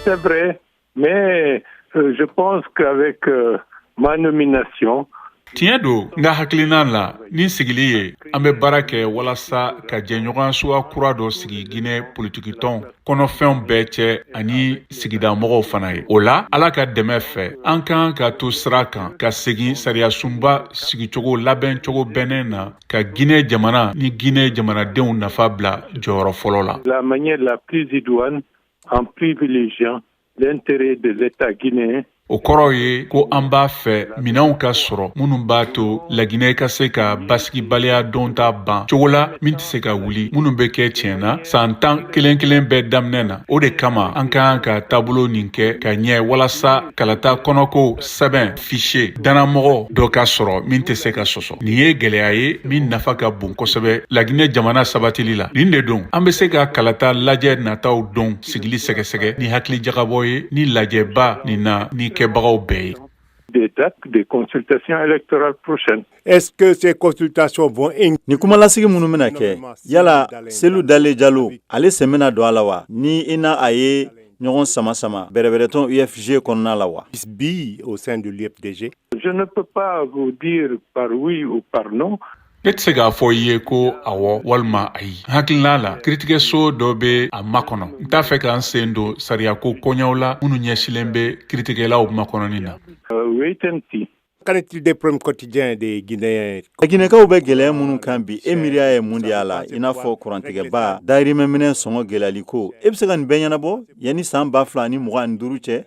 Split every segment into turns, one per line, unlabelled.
C'est vrai, mais je pense qu'avec ma nomination,
Tiɲɛ don, n ka hakilina la, ni sigili ye, an bɛ baara kɛ walasa ka jɛɲɔgɔnya suguya kura dɔ sigi Ginɛ politikitɔn kɔnɔfɛnw bɛɛ cɛ ani sigidamɔgɔw fana ye. O la, Ala ka dɛmɛ fɛ, an kan ka to sira kan ka segin sariyasunba sigicogo labɛncogo bɛnnen na, ka Ginɛ jamana ni Ginɛ jamanadenw nafa bila jɔyɔrɔ fɔlɔ la.
La manière la plus idoine, en privilégiant l'intérêt de l'État guinéen.
O kɔrɔ ye ko an b'a fɛ minɛnw ka sɔrɔ minnu b'a to Laginɛ ka se ka basigibaliya don ta ban cogo la min tɛ se ka wuli, minnu bɛ kɛ tiɲɛ na san 10 kelen kelen bɛɛ daminɛ na. O de kama, an ka kan ka taabolo nin kɛ ka ɲɛ walasa kalata kɔnɔko sɛbɛn, fichier dannamɔgɔ dɔ ka sɔrɔ min tɛ se ka sɔsɔ. Nin ye gɛlɛya ye min nafa ka bon kosɛbɛ Laginɛ jamana sabatili la. Nin de don, an bɛ se ka kalata lajɛ nataw don sigili sɛgɛsɛgɛ ni hakili jagabɔ ye ni lajɛba nin na ni kɛbagaw bɛɛ ye.
Des dates des consultations électorales prochaines.
Est-ce que ces consultations vont
Ni kumalasigi minnu bɛna kɛ, yala Selu Dale Jalo, ale sen bɛna don a la wa, ni i n'a a ye ɲɔgɔn sama sama bɛrɛbɛrɛtɔn UFG kɔnɔna la wa?
Bi au sein de l'UFDG.
Je ne peux pas vous dire par oui ou par non.
Ne tɛ se k'a fɔ i ye ko awɔ walima ayi. Hakilina la, kiiritigɛso dɔ bɛ a makɔnɔ. N t'a fɛ k'an sen don sariyako koɲɛw la minnu ɲɛsilen bɛ kiiritigɛlaw makɔnɔni na.
Wait and see.
Qu'en est-il des problèmes quotidiens des Guinéens?
Ginɛkaw bɛ gɛlɛya minnu kan bi, e miiriya ye mun de y'a la, i n'a fɔ kurantigɛba, dayirimɛ minɛ sɔngɔ gɛlɛyali ko? E bɛ se ka nin bɛɛ ɲɛnabɔ yanni san 2025 cɛ?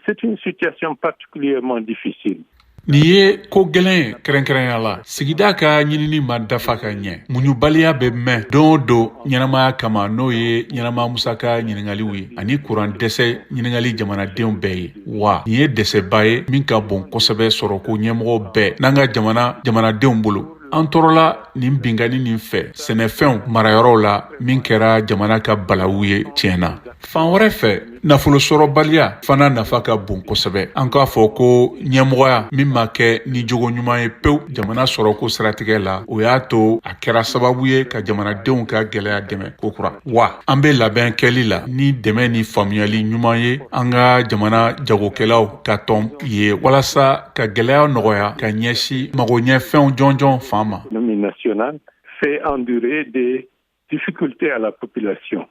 C'est une situation particulièrement difficile.
Nin ye ko gɛlɛn ye, kɛrɛnkɛrɛnya la sigida ka ɲinini ma dafa ka ɲɛ. Muɲubaliya bɛ mɛn don o don ɲɛnamaya kama, n'o ye ɲɛnama musaka ɲiningaliw ye ani kuran dɛsɛ ɲiningali jamanadenw bɛɛ ye. Wa nin ye dɛsɛba ye min ka bon kosɛbɛ sɔrɔko ɲɛmɔgɔ bɛɛ n'an ka jamana jamanadenw bolo. An tɔɔrɔla nin binkanni nin fɛ sɛnɛfɛnw marayɔrɔw la, min kɛra jamana ka balawu ye tiɲɛ na. Fan wɛrɛ fɛ, nafolo sɔrɔbaliya fana nafa ka bon kosɛbɛ. An k'a fɔ ko ɲɛmɔgɔya min ma kɛ ni jogo ɲuman ye pewu jamana sɔrɔko siratigɛ la, o y'a to a kɛra sababu ye ka jamanadenw ka gɛlɛya dɛmɛ kokura. Wa an bɛ labɛn kɛli la ni dɛmɛ ni faamuyali ɲuman ye an ka jamana jagokɛlaw ka tɔn ye, walasa ka gɛlɛya nɔgɔya ka ɲɛsin magoɲɛfɛnw jɔnjɔn fan ma.
Nationale fait endurer des difficultés à la population.